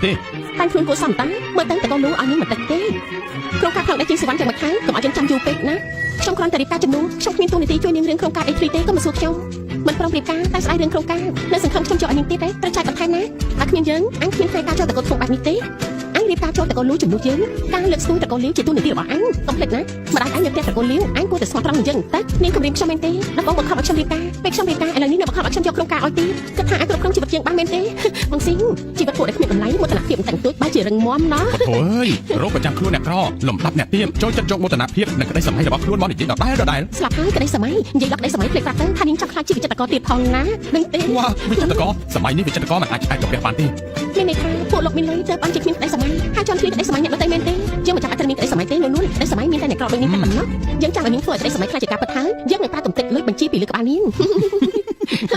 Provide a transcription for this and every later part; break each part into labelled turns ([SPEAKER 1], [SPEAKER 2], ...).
[SPEAKER 1] ទេ
[SPEAKER 2] តែខ្លួនគួរសមតាមើលទៅតកូនលូឲ្យនាងមិនតិចទេក្នុងការផ្លងដៃជាងសវណ្ណយ៉ាងមិនខែកុំឲ្យយើងចាំយូរពេកណាខ្ញុំគ្រាន់តែរៀបការជំនួសខ្ញុំគ្មានទូនាទីជួយនាងរឿងក្នុងការអីធ្លីទេក៏មកសួរខ្ញុំមិនព្រមរៀបការតែស្អែករឿងក្នុងការនៅសង្ឃឹមខ្ញុំយកឲ្យនាងទៀតទេត្រូវចាយបន្ថែមណាបើគ្មានយើងអញគ្មានផ្នែកការចូលតកូនធំបែបនេះទេអញរៀបការចូលតកូនលូជំនួសយើងការលើកស្ទួយតកូនលីវជាទូនាទីរបស់អញកុំភ្លេចណាម្ដាយអញនៅផ្ទះតកូនលីវអញគួរតែស្មោះត្រង់នឹងយើងតែនាងគំរាមខ្ញុំមែនទេដល់បងបង្ខំឲ្យខ្ញុំរៀបការពេលខ្ញុំរៀបការឥឡូវនេះនៅបង្ខំឲ្យខ្ញុំយកក្នុងការឲ្យទៀតគិតថាអាចគ្រប់គ្រងជីវិតយើងបានមែនទេបងស៊ីងជីវិតពួកដែលគ្មានតម្លៃមោទនភាពតែងទួចបែរជារឹងមាំណោះ
[SPEAKER 1] អូធើយរោគប្រចាំខ្លួនអ្នកក្រលំដាប់អ្នកទៀមចូលចិត្តយកមោទនភាពនិងក្តីសម័យរបស់ខ្លួនមកនិយាយដដែលដដែល
[SPEAKER 2] ស្លាប់ហើយក្តីសម័យនិយាយដល់ក្តីសម័យភ្លេចប្រាប់ទៅថានាងចង់ខ្លាចជាវិចិត្រករទៀតផងណាដឹងទេ
[SPEAKER 1] វ៉ាវិចិត្រករសម័យនេះវិចិត្រករមិនអាចឆ្អែតទៅព្រះបានទេ
[SPEAKER 2] មានន័យថាពួកលោកមានលុយទៅបានជាគ្មានក្តីសម័យហើយចង់គ្មានក្តីសម័យអ្នកដទៃមែនទេយើងមិនចាំបាច់ត្រូវមានក្តីសម័យទេនួននួនក្តីសម័យមានតែអ្នកក្រដូចនាងតែប៉ុណ្ណោះយើងចង់ឲ្យនាងធ្វើឲ្យក្តីសម័យខ្លាចជាការពិតហើយយើងនឹងប្រើកំទេចលុយបញ្ជីពីលើក្បាលនាង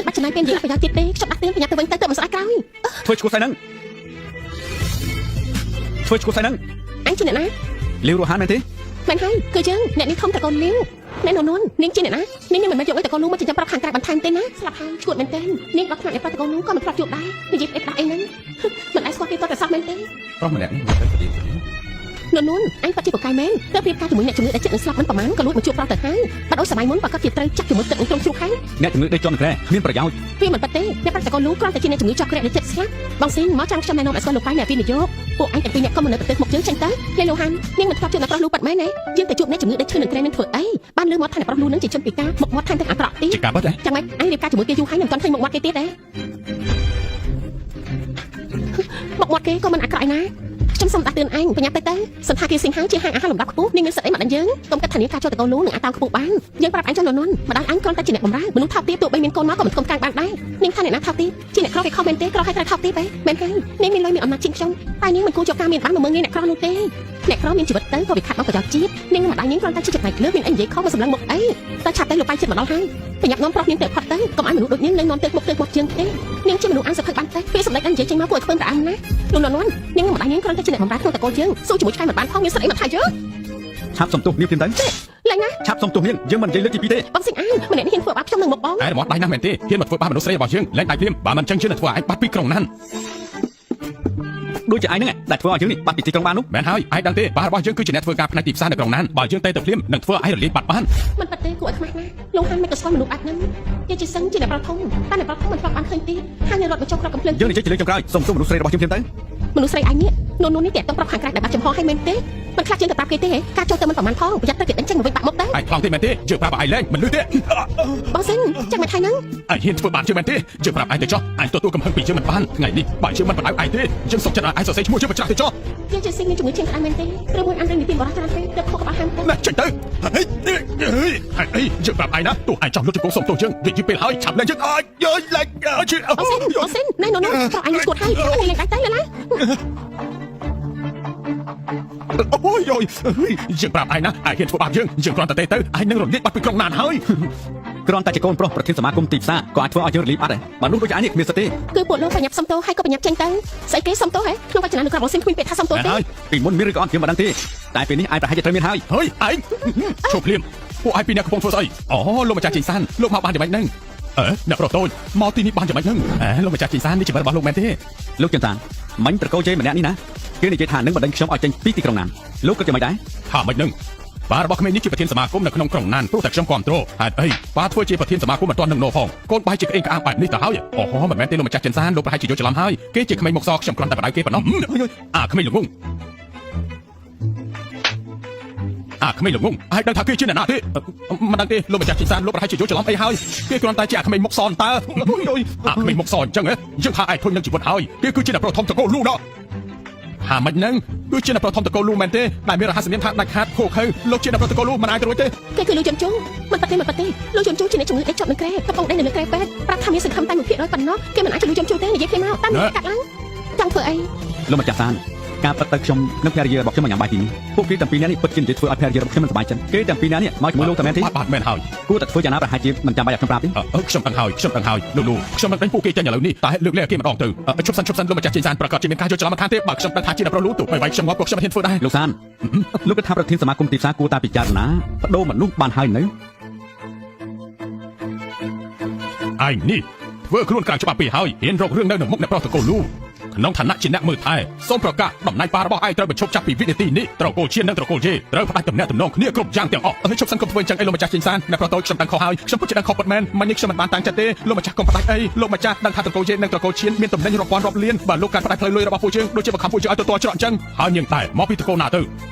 [SPEAKER 2] បាច់ចំណាយពេលនិយាយអត់ប្រយោជន៍ទៀតទេខ្ញុំដាស់តឿនប្រញាប់ទៅវិញទៅទៅមិនស្ដាយក្រោយ
[SPEAKER 3] ធ្វើឈួតស្អីហ្នឹងធ្វើឈួតស្អីហ្នឹង
[SPEAKER 2] អញជាអ្នកណា
[SPEAKER 3] លាវរហានមែនទេ
[SPEAKER 2] មែនហើយគឺយើងអ្នកនាងធំតកូនលាវអ្នកនួននួននាងជាអ្នកណានាងមិនមែនយកលុយតកូននោះមកចិញ្ចឹមប្រុសខាងក្រៅបន្ថែមទេណាស្លាប់ហើយឈួតមែនទេនាងដល់ថ្នាក់អ្នកប្រុសតកូននោះក៏មិនធ្លាប់ជួបដែរនិយាយផ្ដេសផ្ដាស់អីហ្នឹងមិនដែលស្គាល់គេតតែសោះមែនទេ
[SPEAKER 1] ប្រុសម្នាក់នេះមើលទៅស្ទៀងស្ទៀង
[SPEAKER 2] នួននួនអញពិតជាពូកែមែនទៅប្រៀបការជាមួយអ្នកជំងឺដែលចិត្តនឹងស្លាប់មិនប្រមាណក៏លួចមកជួបប្រុសទៅហើយបាត់អូយសម័យមុនប្រកាសជាត្រូវចាក់ជាមួយទឹកនឹងត្រង់ជ្រូកហើយ
[SPEAKER 3] អ្នកជំងឺដេកជាប់នឹងក្រែគ្មានប្រយោជន៍
[SPEAKER 2] វាមិនពិតទេអ្នកប្រតិកលូគ្រាន់តែជាអ្នកជំងឺចောက်ក្រែដែលចិត្តស្លាប់បងស៊ីងមកចាំខ្ញុំណែនាំឲ្យស្គាល់លោកប៉ៃអ្នកវិនិយោគពួកអញទាំងពីរអ្នកក៏មកនៅប្រទេសមុខយើងចេញទៅលេលោហាននាងមិនធ្លាប់ជួបអ្នកប្រុសលូប៉ាត់មែនទេយើងទៅជួបអ្នកជំងឺដែលឈឺនឹងក្រែនឹងធ្វើអីបានលឺមកថាអ្នកប្រុសលូនឹងជាជនពិការមុខមាត់ថែមទាំងអាក្រក់ទៀត
[SPEAKER 1] ជាការពិតហ៎
[SPEAKER 2] ចាំម៉េចអញរៀបការជាមួយគេយូរហើយមិនទាន់ឃើញមុខមាត់គេទៀតទេមុខមាត់គេក៏មិនអាក្រក់ឯណាខ្ញុំសូមដាស់តឿនអញបញ្ញាប់ទៅទៅសន្តាគារស៊ីងហៅជាហាងអាហារលំដាប់ខ្ពស់នាងមានសិទ្ធិអីមកដេញយើងកុំគិតថានាងការចូលតកូនលូនឹងអាចតោងខ្ពស់បានយើងប្រាប់អញចុះលន់ម្ដាយអញគ្រាន់តែជាអ្នកបម្រើមនុស្សថោកទាបទោះបីមានកូនមកក៏មិនធំកាងបានដែរនាងថាអ្នកណាថោកទាបជាអ្នកក្រគេខំមែនទេក្រឲ្យត្រូវថោកទាបឯងមែនហើយនាងមានលុយមានអំណាចជាងខ្ញុំតែនាងមិនគួរយកការមានបានមកមើងងាយអ្នកក្រនោះទេអ្នកក្រមានជីវិតទៅក៏វាខាត់មកប្រយោជន៍ជាតិនាងនឹងម្ដាយនាងគ្រាន់តែជាចំណែកលើមានអីនិយាយខុសមកសម្លឹងមុខអីតែឆាប់ទៅលោកប៉ៃចិត្តមកដល់ហើយប្រញាប់នាំប្រុសនាងទៅផុតទៅកុំឲ្យមនុស្សដូចនាងនៅនាំទៅមុខទៅមាត់ជាងទេនាងជាមនុស្សអានសភៅបានទេពេលសម្ដេចអញនិយាយចេញមកគួរឲ្យខ្ពើមប្រអាំណាលន់លន់នាងនឹងម្ដាយនាងគ្រាន់តែជាអ្នកបម្រើក្នុងតកូលយើងស៊ូជាមួយឆ្កែមិនបានផងមានសិទ្ធិអីមកថាយើង
[SPEAKER 3] ឆាប់សុំទោសនាងភ្លាមទៅ
[SPEAKER 2] លែងណា
[SPEAKER 3] ឆាប់សុំទោសនាងយើងមិននិយាយលើកទី2ទេ
[SPEAKER 2] បងសិងអានម្នាក់នេះហ៊ានធ្វើបាបខ្ញុំនឹងមុខបង
[SPEAKER 1] ឯរមាត់ដៃណាស់មែនទេហ៊ានមកធ្វើបាបមនុស្សស្រីរបស់យើងលែងដៃភ្លាមបើមិនចឹងយើងនឹងធ្វើឲ្យឯងបាត់ពីក្រុងណាន
[SPEAKER 3] ដូចជាឯងហ្នឹងដែលធ្វើឲ្យយើងនេះបាត់ពីទីក្រុងបាននោះ
[SPEAKER 1] មែនហើយឯងដឹងទេបារបស់យើងគឺជាអ្នកធ្វើការផ្នែកទីផ្សារនៅក្រុងណានបើយើងទៅទៅភ្លាមនឹងធ្វើឲ្យរលាយបាត់បាន
[SPEAKER 2] មិនប៉ិតទេគួរឲ្យខ្មាស់ណាស់លោកហានមិនក៏ស្គាល់មនុស្សបែបហ្នឹងគេជាសឹងជាអ្នកប្រុសធំតែអ្នកប្រុសធំមិនធ្លាប់បានឃើញទៀតហើយនៅរត់មកចុះក្របកំភ្លើង
[SPEAKER 3] យើងនិយាយជាលើកចុងក្រោយសុំទោសមនុស្សស្រីរបស់យើងភ្លាមទៅ
[SPEAKER 2] មនុស្សស្រីឯងនេះនួននួននេះតាក់ទងប្រុសខាងក្រៅដែលបាត់ចំហឲ្យមែនទេមិនខ្លះជាងទៅប្រាប់គេទេការចូលទៅមិនប្រមាណផងប្រយ័ត្នទៅគេដេញចេញមកវិញបាក់មុខទៅ
[SPEAKER 1] ឯងខ្លងទេមែនទេយើងប្រាប់ឲ្យឯងលែងមិនលឺទេ
[SPEAKER 2] បងសិងចាំមិនថៃហ្នឹង
[SPEAKER 1] ឯងហ៊ានធ្វើបាបយើងមែនទេយើងប្រាប់ឯងទៅចុះឯងទទួលកំហឹងពីយើងមិនបានថ្ងៃនេះបើយើងមិនបណ្ដៅឯងទេយើងសុខចិត្តឲ្យឯងសរសេរឈ្មោះយើងបញ្ច្រាស់ទៅចុះ
[SPEAKER 2] យើងជាសិងមានជំងឺឈាមក្តៅមែនទេឬមួយអានរឿងនីតិបរិះច្រើនពេកទៅខកក្បាលហាមទៅ
[SPEAKER 1] ណាចេញទៅហេហេហេអីយើងប្រាប់ឯងណាទោះឯងចង់លុតជង្គង់សុំទោសយើងវាយឺតពេលហើយឆាប់លែងយើងអើយយើលែងជឿ
[SPEAKER 2] បងសិងបងសិងណែនួននួនប្រុសឯងនេះស្គួតហើយអត់លេងដៃទៅឡើយ
[SPEAKER 1] អូយយយើងប្រាប់ឯងណាឯងហ៊ានធ្វើបាបយើងយើងគ្រាន់តែទេទៅឯងនឹងរលាយបាត់ពីក្រុងណានហើយ
[SPEAKER 3] គ្រាន់តែជាកូនប្រុសប្រធានសមាគមទីផ្សារក៏អាចធ្វើឲ្យយើងរលាយបាត់ដែរបើនោះដូចជាឯងនេះគ្មានសិទ្ធិទេ
[SPEAKER 2] គឺពួកលោកបញ្ញាប់សុំទោសហើយក៏បញ្ញាប់ចេញទៅស្អីគេសុំទោសហ៎ក្នុងវចនានុក្រមបងសិងគ្មានពាក្យថាសុំទោសទេ
[SPEAKER 1] មែនហើយ
[SPEAKER 3] ពីមុនមានឬក៏អត់យើងមិនដឹងទេតែពេលនេះឯងប្រហែលជាត្រូវមានហើយ
[SPEAKER 1] ហើយឯងឈប់ភ្លាមពួកឯងពីរអ្នកកំពុងធ្វើស្អីអូលោកម្ចាស់ជីងសានលោកមកបានយ៉ាងម៉េចហ្នឹងអឺអ្នកប្រុសតូចមកទីនេះបានយ៉ាងម៉េចហ្នឹងអើលោកម្ចាស់ជីងសាននេះជីវិតរបស់លោកមែនទេ
[SPEAKER 3] លោកចិនតានមិញត្រកូលជ័យម្នាក់នេះណាគេនិយាយថានឹងបណ្ដេញខ្ញុំឲ្យចេញពីទីក្រុងណានលោកគិតយ៉ាងម៉េចដែរ
[SPEAKER 1] ថាម៉េចហ្នឹងបារបស់ក្មេងនេះជាប្រធានសមាគមនៅក្នុងក្រុងណានព្រោះតែខ្ញុំគ្រប់គ្រងហេតុអីបាធ្វើជាប្រធានសមាគមមិនទាន់នឹងណូផងកូនបាយជាក្អេងក្អាងបែបនេះទៅហើយអូហូមិនមែនទេលោកម្ចាស់ចិនសានលោកប្រហែលជាយល់ច្រឡំហើយគេជាក្មេងមុខសខ្ញុំគ្រាន់តែបដៅគេប៉ុណ្ណោះអាក្មេងល្ងងអាក្មេងល្ងងហើយដឹងថាគេជាអ្នកណាទេមិនដឹងទេលោកម្ចាស់ចិនសានលោកប្រហែលជាយល់ច្រឡំអីហើយគេគ្រាន់តែជាអាក្មេងមុខសតើអាក្មេងមុខសអញ្ចឹងយើងថាឯងធុញនឹងជីវិតហើយគេគឺជាអ្នកប្រុសធំតកូលលូណោះ ហាមិនហ្នឹងគឺជាអ្នកប្រធមតកូលលូមែនទេដែលមានរហស្សនាមថាដាច់ខាតខូខើលោកជាអ្នកប្រតកូលលូមិនអាចទៅរួចទេ
[SPEAKER 2] គេគឺលោកជុនជូមិនប៉ិតទេមិនប៉ិតទេលោកជុនជូជាអ្នកជំងឺដេកជាប់នឹងក្រែកំពុងដេញនៅលើក្រែពេទ្យប្រាប់ថាមានសង្ឃឹមតែ1%ប៉ុណ្ណោះគេមិនអាចជំងឺជុនជូទេនិយាយគ្នាមកតាមកាត់ឡើងចង់ធ្វើអី
[SPEAKER 3] លោកម្ចាស់សានការពិតទៅខ្ញុំនិងភរិយារបស់ខ្ញុំមកញ៉ាំបាយទីនេះពួកគេទាំងពីរនាក់នេះពិតជានិយាយធ្វើឲ្យភរិយារបស់ខ្ញុំមិនសប្បាយចិត្តគេទាំងពីរនាក់នេះមកជាមួយលោកតែមែនទេ
[SPEAKER 1] បាទបាទមែនហើយ
[SPEAKER 3] គួរតែធ្វើយ៉ាងណាប្រហែលជាមិនចាំបាច់ឲ្យខ្ញុំប្រាប់ទេ
[SPEAKER 1] អឺខ្ញុំដឹងហើយខ្ញុំដឹងហើយលោកលូខ្ញុំនឹងដេញពួកគេចេញឥឡូវនេះតែលើកលែងគេម្ដងទៅឈប់សិនឈប់សិនលោកម្ចាស់ចេញសានប្រកាសជាមានការយល់ច្រឡំមិនខានទេបើខ្ញុំដឹងថាជាអ្នកប្រុសលូទោះបីវាយខ្ញុំងាប់ក៏ខ្ញុំមិនហ៊ានធ្វើដែរ
[SPEAKER 3] លោកសានលោកគិតថាប្រធានសមាគមទីផ្សារគួរតែពិចារណាបដូរមនុស្សបានហើយនៅ
[SPEAKER 1] ឯងនេះធ្វើខ្លួនក្រៅច្បាប់ពីហើយហ៊ានរករឿងនៅនឹងមុខអ្នកប្រុសតកូលលូ ក្នុងឋានៈជាអ្នកមើលថែសូមប្រកាសតំណែងប៉ារបស់ឯងត្រូវបញ្ឈប់ចាប់ពីវិនាទីនេះត្រកូលឈៀននិងត្រកូលយេត្រូវផ្ដាច់ទំនាក់ទំនងគ្នាគ្រប់យ៉ាងទាំងអស់អើយឈប់សិនកុំធ្វើអញ្ចឹងអីលោកម្ចាស់ជិញសានអ្នកប្រតូចខ្ញុំដឹងខុសហើយខ្ញុំពិតជាដឹងខុសពិតមែនមិននេះខ្ញុំមិនបានតាំងចិត្តទេលោកម្ចាស់កុំផ្ដាច់អីលោកម្ចាស់ដឹងថាត្រកូលយេនិងត្រកូលឈៀនមានតំណែងរាប់ពាន់រាប់លានបើលោកកាត់ផ្ដាច់ផ្លូវលុយរបស់ពួកយើងដូចជាបង្ខំពួកយើងឲ្យទទួលច្រកអញ្ចឹងហើយនាងតែមកពីត្រកូលណាទៅ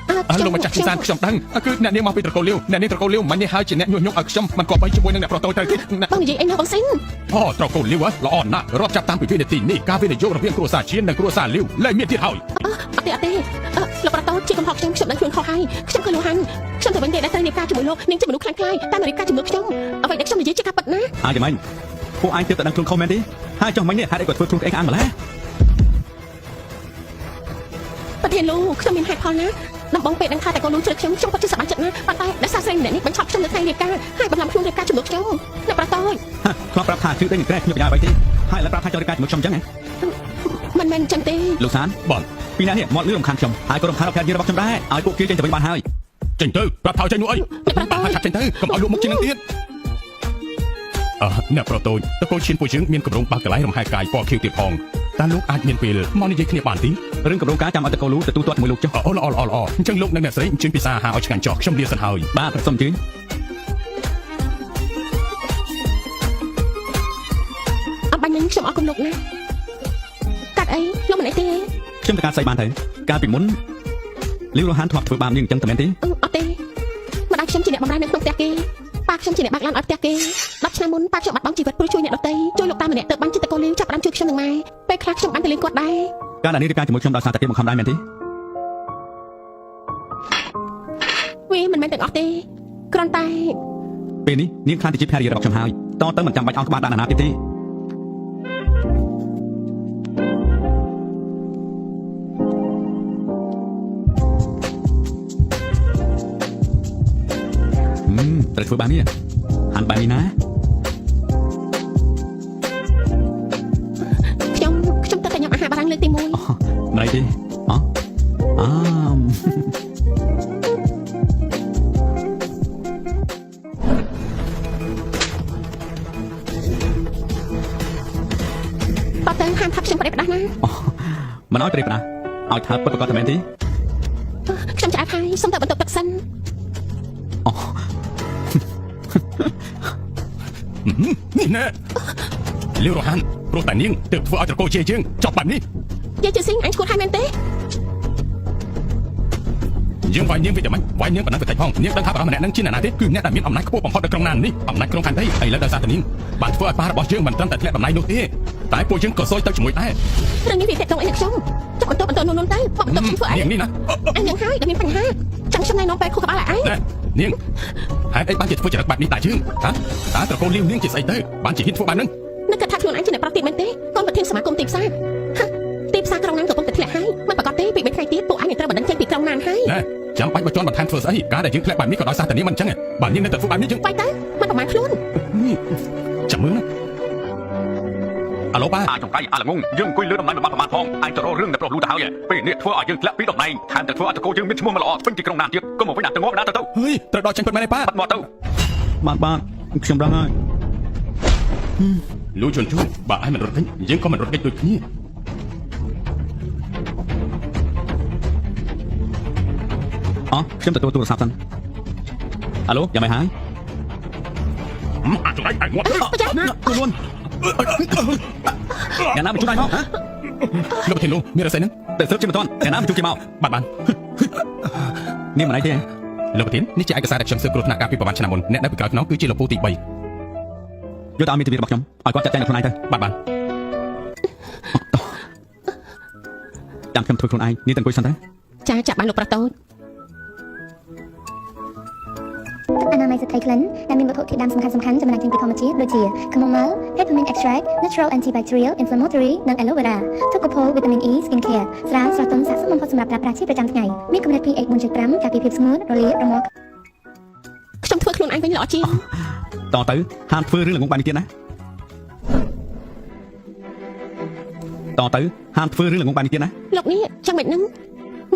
[SPEAKER 2] អើ
[SPEAKER 1] លោកម្ចាស់ជិញសានខ្ញុំដឹងគឺអ្នកនាងមកពីត្រកូលលាវអ្នកនាងត្រកូលលាវមិននេះហើយជាអ្នកញុះញង់ឲ្យខ្ញុំមិនគប្បីជាមួយនឹងអ្នកប្រតូចទៅទេ
[SPEAKER 2] បងនិយាយអីណាបងស៊ីន
[SPEAKER 1] អូត្រកូលលាវល្អណាស់រាប់ចាប់តាំងពីវិនាទីនេះការវិនិយោគរវាងគ្រួសារឈៀននិងគ្រួសារលាវលែងមានទៀតហើយ
[SPEAKER 2] អត់ទេអត់ទេលោកប្រតូចជាកំហុសខ្ញុំខ្ញុំដឹងខ្លួនខុសហើយខ្ញុំគឺលូហាន់ខ្ញុំទៅវិញទេដែលត្រូវរៀបការជាមួយលោកនាងជាមនុស្សខ្លាំងក្លាយតែមករៀបការជាមួយខ្ញុំអ្វីដែលខ្ញុំនិយាយជាការពិតណា
[SPEAKER 3] ហើយយ៉ាងម៉េចពួកឯងទើបតែដឹងខ្លួនខុសមែនទេហើយចុះមិញនេះហេតុអីក៏ធ្វើខ្លួនក្អេកក្អាងម្ល៉េះ
[SPEAKER 2] ប្រធានលូខ្ញុំមានហេតុផលណាដំបងពេលដឹងថាតែកូនលូជ្រើខ្ញុំខ្ញុំពិតជាសប្បាយចិត្តណាប៉ុន្តែដោយសារស្រីម្នាក់នេះបញ្ឆោតខ្ញុំនៅថ្ងៃរៀបការហើយបន្លំខ្លួនរៀបការជាមួយខ្ញុំអ្នកប្រតូច
[SPEAKER 3] ហាធ្លាប់ប្រាប់ថាជឿដេញនឹងក្រែខ្ញុំបញ្ញាអ្វីទេហើយឥឡូវប្រាប់ថាចង់រៀបការជាមួយខ្ញុំអញ្ចឹងហ៎
[SPEAKER 2] មិនមែនអញ្ចឹងទេ
[SPEAKER 3] លោកសាន
[SPEAKER 1] បាទ
[SPEAKER 3] ពីអ្នកនេះមាត់លឺរំខានខ្ញុំហើយក៏រំខានដល់ភរិយារបស់ខ្ញុំដែរឲ្យពួកគេចេញទៅវិញបានហើយ
[SPEAKER 1] ចេញទៅប្រាប់ថាចេញនោះអីបាទឆាប់ចេញទៅកុំឲ្យលក់មុខជាងនឹងទៀតអើអ្នកប្រតូចតកូលឈៀនពួកយើងមានកម្រងបើកកន្លែងរំហែកាយពណ៌ខៀវទៀតផងតើលោកអាចមានពេលមកនិយាយគ្នាបានទេ
[SPEAKER 3] រឿងកម្រងការចាំឲ្យតកូលូទទួលទាត់ជាមួយលោកចុះ
[SPEAKER 1] អូល្អល្អល្អអញ្ចឹងលោកនិងអ្នកស្រីអញ្ជើញពិសាអាហារឲ្យឆ្ងាញ់ចោះខ្ញុំលាសិនហើយ
[SPEAKER 3] បាទសូមអញ្ជើញ
[SPEAKER 2] អត់បាញ់នឹងខ្ញុំអរគុណលោកណាកាត់អីលោកមិនអីទេ
[SPEAKER 3] ខ្ញុំទៅការស្អីបានទៅកាលពីមុនលីវរ៉ូហានធ្លាប់ធ្វើបាបនាងអញ្ចឹងតែមែនទេ
[SPEAKER 2] អត់ទេម្ដាយខ្ញុំជាអ្នកបម្រើនៅក្នុងផ្ទះគេប៉ាខ្ញុំជាអ្នកបើកឡានឲ្យផ្ទះគេ10ឆ្នាំមុនប៉ាខ្ញុំបាត់បង់ជីវិតព្រោះជួយអ្នកដទៃជួយលោកតាម្នាក់ទៅបានចិត្តតកូលីវចាប់ផ្ដើមជួយខ្ញុំនឹងម៉ែពេលខ្លះខ្ញុំបានទៅលេងគាត់ដែរ
[SPEAKER 3] ការដែលនាងរៀបការជាមួយខ្ញុំដោយសារតែគេបង្ខំដែរមែនទេ
[SPEAKER 2] វាមិនមែនទាំងអស់ទេគ្រាន់តែ
[SPEAKER 3] ពេលនេះនាងខ្លាចទៅជាភរិយារបស់ខ្ញុំហើយតទៅមិនចាំបាច់អោនក្បាលដាក់ណាទៀតទេហឹមត្រូវធ្វើបាននេះហាន់បែបនេះណា
[SPEAKER 2] ខ្ញុំខ្ញុំទៅតែញ៉ាំអាហារបារាំងលើកទី1
[SPEAKER 3] មិនអីទេអអើ
[SPEAKER 2] តទៅហាមថាខ្ញុំប្រេះផ្ដាស់ណា
[SPEAKER 3] អូមិនឲ្យប្រៀបណាឲ្យថាពិតប្រាកដតែមែនទេ
[SPEAKER 2] ខ្ញុំឆ្អែតហើយសុំទៅបន្ទប់ទឹកសិន
[SPEAKER 3] អូ
[SPEAKER 1] នេះណែលាវរ៉ូហានព្រោះតែនាងទើបធ្វើឲ្យត្រកូលជាយើងចប់បែបនេះ
[SPEAKER 2] យាយជាស៊ីងអញឈួតហើយមែនទេ
[SPEAKER 1] យើងវាយនាងវាតែម៉េចវាយនាងប៉ុណ្ណឹងទៅតិចផងនាងដឹងថាបារម្ភម្នាក់នឹងជាអ្នកណាទេគឺអ្នកដែលមានអំណាចខ្ពស់បំផុតនៅក្រុងណាននេះអំណាចក្រុងផែនដីឥឡូវដោយសារតែនាងបានធ្វើឲ្យប៉ារបស់យើងមិនត្រឹមតែធ្លាក់តំណែងនោះទេតែពួកយើងក៏សយទៅជាមួយដែរ
[SPEAKER 2] រឿងនេះវាតាក់ទងអីនឹងខ្ញុំចាប់បន្ទប់បន្ទប់នោះនោះទៅមកបន្ទប់ខ្ញុំធ្វើអី
[SPEAKER 1] នាងនេះណា
[SPEAKER 2] អញនឹងហើយដែលមានបញ្ហាចង់ខ្ញុំណែនាំពេលខួរក្បាលឲ្យឯង
[SPEAKER 1] ណែនាងហេតុអីបានជាធ្វើចរិតបែបនេះតាយើងហ៎តើត្រកូលលាវនាងជាស្អីទៅបានជាហ៊ានធ្វើបែបហ្នឹង
[SPEAKER 2] នឹកគិតថាខ្លួនឯងជាអ្នកប្រុសទៀតមែនទេកូនប្រធានសមាគមទីផ្សារហាទីផ្សារក្រុងណានកំពុងតែធ្លាក់ហើយមិនប្រកាសទេពី3ថ្ងៃទៀតពួកឯងនឹងត្រូវបណ្ដឹងចេញពីក្រុងណានហើយ
[SPEAKER 1] ណែចាំបាច់បើជន់បន្ថែមធ្វើស្អីការដែលយើងធ្លាក់បែបនេះក៏ដោយសារតែនាងមិនអញ្ចឹងបើនាងនៅតែធ្វើបែបនេះយើង
[SPEAKER 2] វាយទៅមិនប្រមាណខ្លួន
[SPEAKER 1] នេះចាំមើលណាអាឡូប៉ា
[SPEAKER 3] អាចង្កៃអាល្ងងយើងអង្គុយលើតំណែងមិនបានប្រមាថផងឯងទៅរករឿងតែប្រុសលូទៅហើយពេលនេះធ្វើឲ្យយើងធ្លាក់ពីតំណែងថែមតែធ្វើឲ្យតកូលយើងមានឈ្មោះមិនល្អពេញទីក្រុងណានទៀតកុំមកវិញណាទៅងាប់ណាទៅទៅ
[SPEAKER 1] ហេយត្រូវដកចេញពិតមែនទេប៉ា
[SPEAKER 3] បាត់មាត់ទៅបាទបាទខ្ញុំដឹងហើយ
[SPEAKER 1] លូជុនជូបើឯងមិនរត់គេចយើងក៏មិនរត់គេចដូចគ្នា
[SPEAKER 3] អោះខ្ញុំទទួលទូរស័ព្ទសិនអាឡូយ៉ាងម៉េចហើយ
[SPEAKER 1] អាចង្កៃឯងងាប់
[SPEAKER 2] ប្រចាំ
[SPEAKER 3] ខ្លួនខ្លួនអ្នកណាបញ្ជូនឲ្យមកហ៎
[SPEAKER 1] លោកប្រធានលោកមានរស័យហ្នឹង
[SPEAKER 3] តែស៊ើបជាមិនទាន់អ្នកណាបញ្ជូនគេមក
[SPEAKER 1] បាទបាទ
[SPEAKER 3] នាងមិនអីទេ
[SPEAKER 1] លោកប្រធាននេះជាឯកសារដែលខ្ញុំស៊ើបគ្រោះថ្នាក់កាលពីប្រហែលឆ្នាំមុនអ្នកដែលពីក្រោយខ្នងគឺជាលោកពូទី3
[SPEAKER 3] យកទៅឲ្យមេធាវីរបស់ខ្ញុំឲ្យគាត់ចាត់ចែងដល់ខ្លួនឯងទៅ
[SPEAKER 1] បាទបាទ
[SPEAKER 3] ចាំខ្ញុំធ្វើខ្លួនឯងនាងទៅអង្គុយសិនទៅ
[SPEAKER 2] ចាចាប់បានលោកប្រុសតូច
[SPEAKER 4] អនាម័យស្ត្រីក្លិនដែលមានវត្ថុធាតុដើមសំខាន់ៗចំណែកចេញពីធម្មជាតិដូចជា Chamomile, Peppermint Extract, Natural Antibacterial, Inflammatory និង Aloe Vera Tocopol Vitamin E Skin Care ស្រាលស្រទន់ស័ក្តិសមបំផុតសម្រាប់ប្រើប្រាស់ជាប្រចាំថ្ងៃមានកម្រិត pH 4.5ការពារភាពស្ងួតរលាករមាស់
[SPEAKER 2] ខ្ញុំធ្វើខ្លួនឯងវិញល្អជាង
[SPEAKER 3] តទៅហាមធ្វើរឿងល្ងងបែបនេះទៀតណាតទៅហាមធ្វើរឿងល្ងងបែបនេះទៀតណា
[SPEAKER 2] លោកនេះចង់មិនហ្នឹង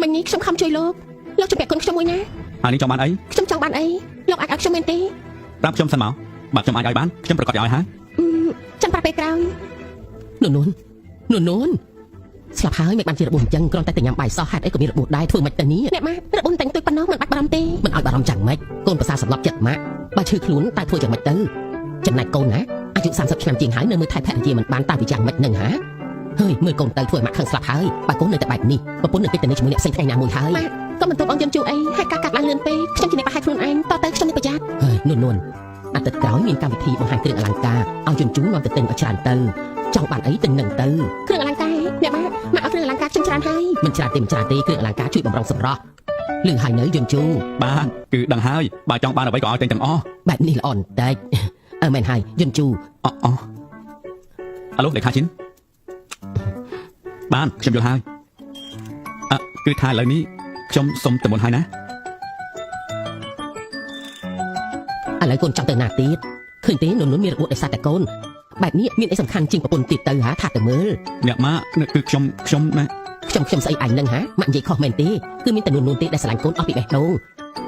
[SPEAKER 2] មិញនេះខ្ញុំខំជួយលោកលោកជំពាក់គុណខ្ញុំមួយណា
[SPEAKER 3] ហើយនេះចង់បានអី
[SPEAKER 2] ខ្ញុំចង់បានអីលោកអាចឲ្យខ្ញុំមែនទេ
[SPEAKER 3] ប្រាប់ខ្ញុំសិនមកបាទខ្ញុំអាចឲ្យបានខ្ញុំប្រកាសឲ្យហើយ
[SPEAKER 2] អឺចាំប្រាប់ពេលក្រោយនួននួននួននួន ស្លាប់ហើយមិនបានជារបួសអញ្ចឹងគ្រាន់តែតែញ៉ាំបាយសោះហេតុអីក៏មានរបួសដែរធ្វើមិនទៅនេះអ្នកម៉ារបួសតែងទួយប៉ុណ្ណោះមិនបាច់បារម្ភទេមិនឲ្យបារម្ភយ៉ាងម៉េចកូនប្រសាសម្លាប់ចិត្តម៉ាក់បើឈឺខ្លួនតើធ្វើយ៉ាងម៉េចទៅចំណែកកូនណាអាយុ30ឆ្នាំជាងហើយនៅមើលថែភរិយាមិនបានតើវាយ៉ាងម៉េចនឹងហាហើយមើលកូនទៅធ្វើឲ្យម៉ាក់ខឹងស្លាប់ហើយបើកូននៅតែបែបនេះប្រពន្ធនឹងគេទៅនៅជាមួយអ្នកផ្សេងថ្ងៃណាមួយហើយម៉ាក់ក៏មិនទប់អង្គយន្តជួអីហេតុការកាត់ឡើងលឿនពេកខ្ញុំជាអ្នកប្រហែលខ្លួនឯងតទៅខ្ញុំនឹងប្រយ័ត្នហើយនួននួនអាទិត្យក្រោយមានកម្មវិធីបង្ហាញគ្រឿងអលង្ការឲ្យយន្តជួនាំទៅទិញឲ្យច្រើនទៅចង់បានអីទិញនឹងទៅគ្រឿងអលង្ការអ្នកម៉ាក់ម៉ាក់ឲ្យគ្រឿងអលង្ការខ្ញុំច្រើនហើយមិនច្រើនទេមិនច្រើនទេគ្រឿងអលង្ការជួយបំរុងសម្រស់លឺហើយនៅយន្តជូ
[SPEAKER 3] បាទគឺដឹងហើយបើចង់បានអ្វីក៏ឲ្យទិញទាំងអស់
[SPEAKER 2] បែបនេះល្អបន្តិចអើមែនហើយយន្តជូ
[SPEAKER 3] អអអាឡូលេខាជីនបានខ្ញុំយល់ហើយអគឺថាឥឡូវនេះខ្ញុំសុំទៅមុនហើយណា
[SPEAKER 2] ឥឡូវកូនចង់ទៅណាទៀតឃើញទេនួននួនមានរបួសដោយសារតែកូនបែបនេះមានអីសំខាន់ជាងប្រពន្ធទៀតទៅហាថាទៅមើល
[SPEAKER 3] អ្នកម៉ាក់គឺខ្ញុំខ្ញុំណា
[SPEAKER 2] ខ្ញុំខ្ញុំស្អីឯងនឹងហាម៉ាក់និយាយខុសមែនទេគឺមានតែនួននួនទេដែលស្រឡាញ់កូនអស់ពីបេះដូង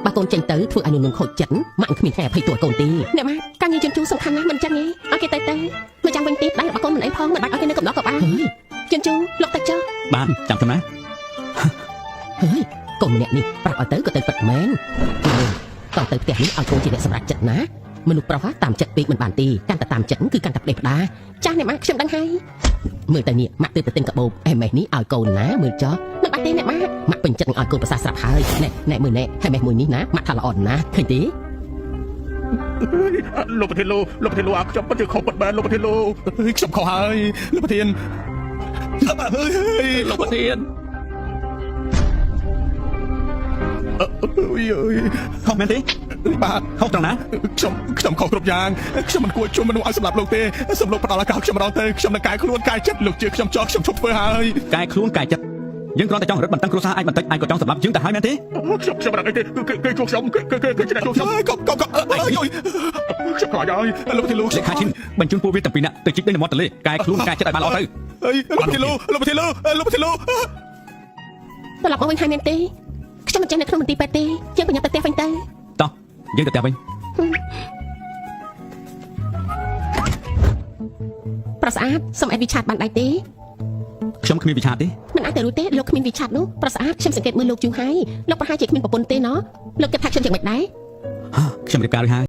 [SPEAKER 2] បើកូនចេញទៅធ្វើឲ្យនួននួនខូចចិត្តម៉ាក់គ្មានថ្ងៃអភ័យទោសឲ្យកូនទេអ្នកម៉ាក់ការងារជន់ជូសំខាន់ណាស់មិនចឹងទេឲ្យគេទៅទៅមកចាំវិញទៀតដៃរបស់កូនមិនអីផងមិនបាច់ឲ្យគេនៅកំណត់ក៏បានជន់ជូលោកទៅចុះ
[SPEAKER 3] បានចាំខ្ញុំណា
[SPEAKER 2] ហើយកូនម្នាក់នេះប្រាប់ឲ្យទៅក៏ទៅពិតមែនតទៅផ្ទះនេះឲ្យកូនជាអ្នកសម្រេចចិត្តណាមនុស្សប្រុសតាមចិត្តពេកមិនបានទេកាន់តែតាមចិត្តគឺកាន់តែផ្ដេសផ្ដាចាស់អ្នកម៉ាក់ខ្ញុំដឹងហើយមើលទៅនេះម៉ាក់ទើបទៅទិញកាបូបអេម៉េសនេះឲ្យកូនណាមើលចុះមិនបាច់ទេអ្នកម៉ាក់ម៉ាក់ពេញចិត្តនឹងឲ្យកូនប្រសាស្រាប់ហើយណែណែមើលណែហេម៉េសមួយនេះណាម៉ាក់ថាល្អណាស់ឃើញទេ
[SPEAKER 1] លោកប្រធានលោកលោកប្រធានលោកអាខ្ញុំពិតជាខុសពិតមែនលោកប្រធានលោកខ្ញុំខុសហើយលោកប្រធាន
[SPEAKER 3] លោកប្រធាន
[SPEAKER 1] អើយអើយ
[SPEAKER 3] ខុសមែនទេ
[SPEAKER 1] បាទ
[SPEAKER 3] ខុសត្រង់ណា
[SPEAKER 1] ខ្ញុំខ្ញុំខុសគ្រប់យ៉ាងខ្ញុំមិនគួរជួមមនុស្សឲ្យសម្លាប់លោកទេសូមលោកផ្ដល់ឱកាសខ្ញុំម្ដងទៅខ្ញុំនឹងកែខ្លួនកែចិត្តលោកជឿខ្ញុំចោះខ្ញុំឈប់ធ្វើហើយ
[SPEAKER 3] កែខ្លួនកែចិត្តយើងគ្រាន់តែចង់រឹតបន្តឹងគ្រួសារអាចបន្តិចអាចក៏ចង់សម្លាប់យើងទៅហើយមែនទេ
[SPEAKER 1] ខ្ញុំខ្ញុំមិនដឹងអីទេគឺគេគេជួខ្ញុំគេគេគេជាអ្នកជួខ្ញុំកុំកុំកុំអើយខ្ញុំខ្លាចហើយលោកប្រធានលោក
[SPEAKER 3] លេខាឈិនបញ្ជូនពួកវាទាំងពីរនាក់ទៅជីកដីនៅមាត់ទន្លេកែខ្លួនកែចិត្តឲ្យបានល្អទៅ
[SPEAKER 1] អើយលោកប្រធានលោកលោកប្រធានលោកលោកប្រធានលោក
[SPEAKER 2] ត្រឡប់មកវិញហើយមែនទេខ្ញុំមិនចេះនៅក្នុងមន្ទីរពេទ្យទេយើងប្រញាប់ទៅផ្ទះវិញទៅ
[SPEAKER 3] តោះយើងទៅផ្ទះវិញ
[SPEAKER 2] ប្រស្អាតសូមអេតវិឆាតបានដែរទេ
[SPEAKER 3] ខ្ញុំគ្មានវិឆាទេ
[SPEAKER 2] មិនអាចទៅរួចទេលោកគ្មានវិឆាតនោះប្រស្អាតខ្ញុំសង្កេតមើលលោកយូរហើយលោកប្រហែលជាគ្មានប្រពន្ធទេណោះលោកគិតថាខ្ញុំយ៉ាងម៉េចដែរ
[SPEAKER 3] ខ្ញុំរៀបការរួចហើយ